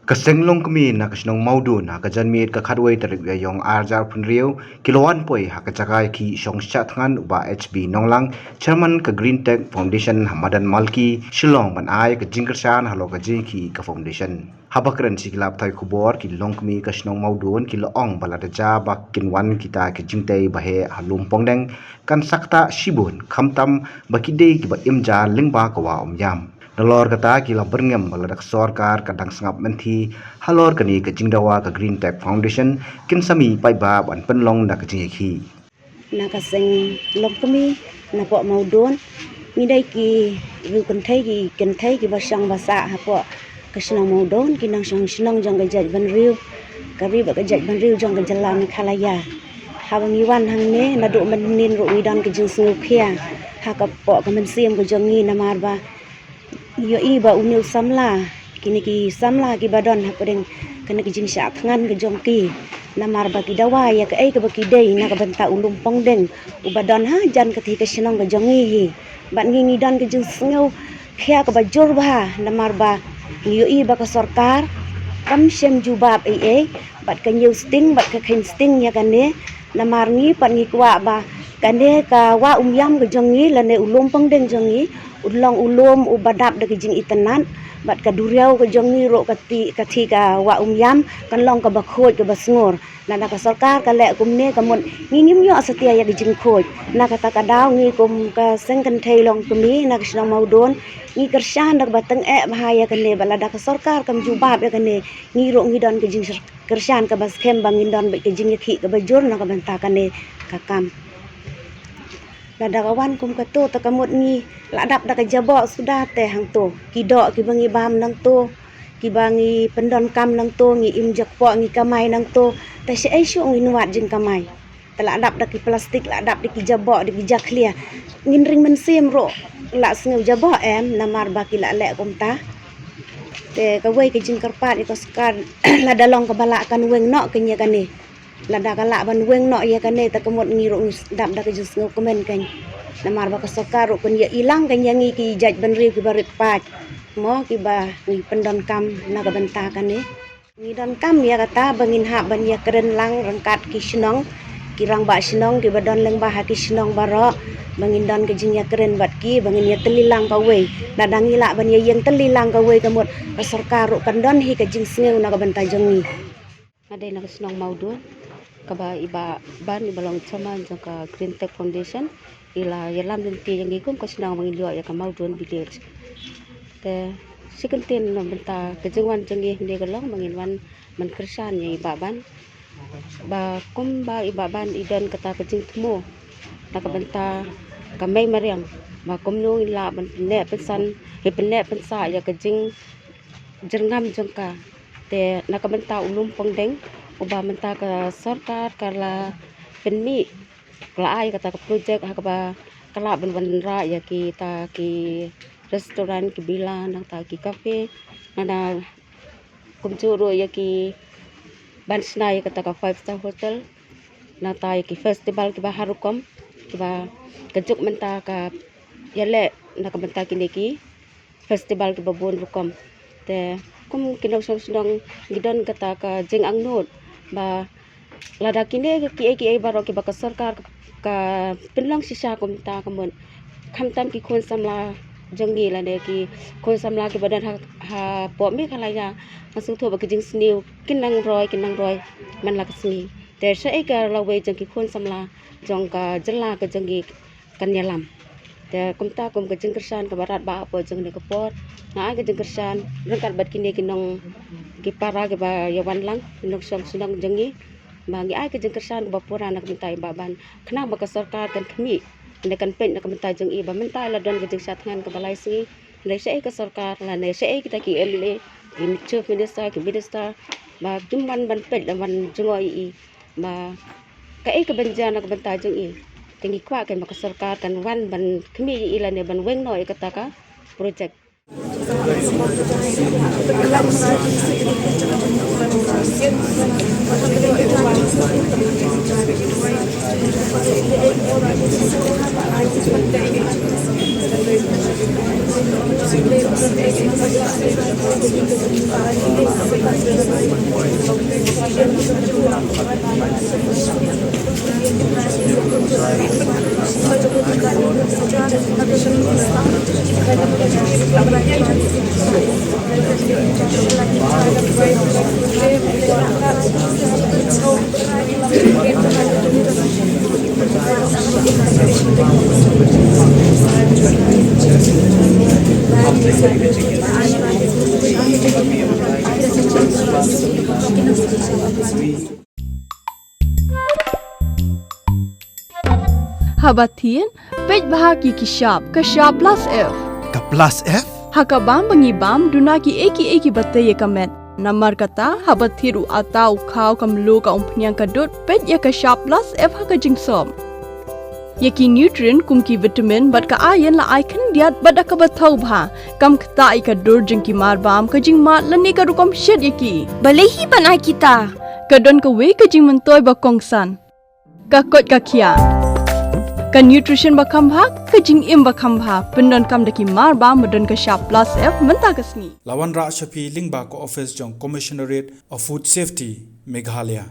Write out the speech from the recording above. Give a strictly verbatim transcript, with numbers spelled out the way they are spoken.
Ka seng longkmie na ka shnong Mawdon ha ka janmiet ka khatwei tarik Ïaïong arhajar phew hynriew ki la wan poi ha ka jaka ïakhih shong shah thngan u Bah H B Nonglang, Chairman ka Green Tech Foundation ha madan Malki, Shillong ban ai ka jingkyrshan halor ka jingïakhih ka foundation. Haba kren sha ki lad pathai khubor, ki longkmie ka shnong Mawdon ki la ong ba lada jia ba kin wan kita ki jingtei ba heh ha Lum Pongdeng kan sa ktah shibun, khamtam ba ki dei kiba im ja lyngba ka Wah Umïam. Nalor kata ki la byrngem ba lada ka sorkar ka dang sngap mynthi halor kane ka jingdawa ka Green Tech Foundation, kin sa mih paidbah ban pynlong da ka jingïakhih. Na ka seng longkmie napoh Mawdon, ngi dei ki riew kynthei, ki kynthei kiba shong ba sah hapoh ka shnong Mawdon, ki nongshong shnong jong ka jaitbynriew, ka ri bad ka jaitbynriew jong ka jylla Meghalaya. Haba ngi wan hangne, naduh mynhynnin ruh ngi don ka jingsngewkhia ha ka poh ka mynsiem ka jong ngi, namar ba ngi ïohi ba une u samla, kine ki samla kiba don hapdeng kane ka jingshah thngan ka jong ki, namar ba ki dawa ïa kaei kaba ki dei na ka bynta u Lum Pongdeng uba don hajan katei ka shnong ka jong ngi hi. Bad ngi, ngi don ka jingsngewkhia kaba jur bha, namar ba ngi ïohi ba ka sorkar kam shym jubab ei ei, bad ka ñiew sting bad ka kheiñ sting ïa kane. Namar ngi pat ngi kwah ba kane ka Wah Umïam ka jong ngi lane u Lum Pongdeng jong ngi un long u lum uba dap da ka jingitynnad, bad ka duriaw ka jong ngi ruh ka ti, ka ti ka Wah Umïam kan long kaba khuid kaba sngur. Lada ka sorkar ka leh kumne, ka mut ngi ngim ïoh satia ïa ka jingkhuid. Na kata ka daw ngi kum ka seng kynthei longkmie na ka shnong Mawdon, ngi kyrshan da kaba tyngeh bha ïa kane, ba lada ka sorkar kam jubab ïa kane, ngi ruh ngi don ka jingkyrshan kaba skhem ba ngin don bad ka jingïakhih kaba jur na ka bynta kane ka kam. Lada ka wan kum kato, te ka mut ngi la dap da ka jaboh suda te hangto. Ki doh kiba ngi bam nangto, kiba ngi pyndonkam nangto, ngi im jakpoh, ngi kamai nangto, te shaei shuh ngin wad jingkamai? Te la dap da ki plastik, la dap da ki jaboh, da ki jakhlia. Ngin ring mynsiem ruh la sngew jaboh em, namar ba ki la leh kumta. Te kawei ka jingkyrpad ïa ka sorkar, lada long kaba lah kan weng noh kein ïa kane. Lada ka lah ban weng noh ïa kane, te ka mut ngi ruh ngi dap da ka jingsngewkmen kein. Namar ba ka sorkar ruh kan ïa ilang kein ïa ngi ki jaitbynriew kiba rit paid, mo, kiba ngi pyndonkam na ka bynta kane. Ngi donkam ïa kata ba ngin hap ban ïakren lang ryngkat ki shnong, ki rangbah shnong kiba don lyngba ha ki shnong baroh, ba ngin don ka jingïakren bad ki, ba ngin ïatylli lang kawei. Lada ngi lah ban ïa ïeng tylli lang kawei, ka mut ka sorkar ruh kan don hi ka jingsngew na ka bynta jong ngi. Nga dei na ka shnong Mawdon, kaba i Bah Ban, iba long chairman jong ka Green Tech Foundation, i la ïalam lynti ïa ngi kum ka shnong ba ngin ïoh ïa ka Mawdon Village. Te shi kyntien na bynta ka jingwan jong ngi hangne ka long ba ngin wan ban kyrshan ïa i Bah Ban, ba kumba i Bah Ban i don kata ka jingthmu na ka bynta ka mei mariang, ba kumno ngin lah ban pynneh pynsan, hi pynneh pynsah ïa ka jing jyrngam jong ka. Te na ka bynta u Lum Pongdeng, uba mynta ka sorkar ka la pynmih, ka la ai kata ka project ha kaba ka lah ban wanrah ïa kita ki restaurant, ki villa, nangta ki cafe, nangta kumjuh ruh ïa ki ban shna ïa kata ka five star hotel, nangta ïa ki festival kiba har rukom, kiba ka juk mynta ka ïaleh na ka bynta kine ki festival kiba bun rukom. Te kum ki nongshong shnong ngi don kata ka jingangnud ba lada kine kiei kiei baroh kiba ka sorkar ka pynlong shisha kumta, ka mut khamtam ki khun samla jong ngi lane ki khun samla kiba don ha, hapoh Meghalaya, nga sngewthuh ba ki jingsniew kin nang roi, kin nang roi man la ka sngi. Te shaei ka lawei jong ki khun samla jong ka jylla ka jong ngi kan ïalam. Te kumta kum ka jingkyrshan kaba radbah hapoh jong kane ka por, nga ai ka jingkyrshan ryngkat bad kine ki nong, ki para kiba ïawan lang, ki nongshong shnong jong ngi, ba ngi ai ka jingkyrshan kaba pura na ka bynta i Bah Ban, khnang ba ka sorkar kan khmih ne kan peit na ka bynta jong i, ba mynta i la don ka jingshah thngan kaba lai sngi. Lane shaei ka sorkar, lane shaei kita ki M L A, ki chief minister, ki minister, ba kim wan ban peit, ban jngoh ïa i, ba kaei kaban jia na ka bynta jong i. Te ngi kwah kein ba ka sorkar kan wan ban khmih ïa i lane ban weng noh ïa kata ka project. Haba thied, peit bha ïa ki shap, ka shap plus F. Ka plus F? Ha ka bam ba ngi bam, duna kiei kiei kiba tei ïa ka met. Namar kata, haba thied u atta, u khaw, ka mluh, ka umphniang, ka dud, peit ïa ka shap plus F ha ka jingsop. Ïa ki nutrient kum ki vitamin bad ka iron la ai khyndiat bad da kaba thaw bha. Kam ktah ïa ka dur jong ki mar bam, ka jingmad lane ka rukom shet ïa ki. Balei hi ban ai kita? Ka don kawei ka jingmyntoi ba kongsan. Ka koit ka khiah. Ka nutrition ba kham bha, ka jingim ba kham bha. Pyndonkam da ki mar bam ba don ka shap plus F mynta ka sngi. La wanrah sha phi lyngba ka office jong Commissionerate of Food Safety, Meghalaya.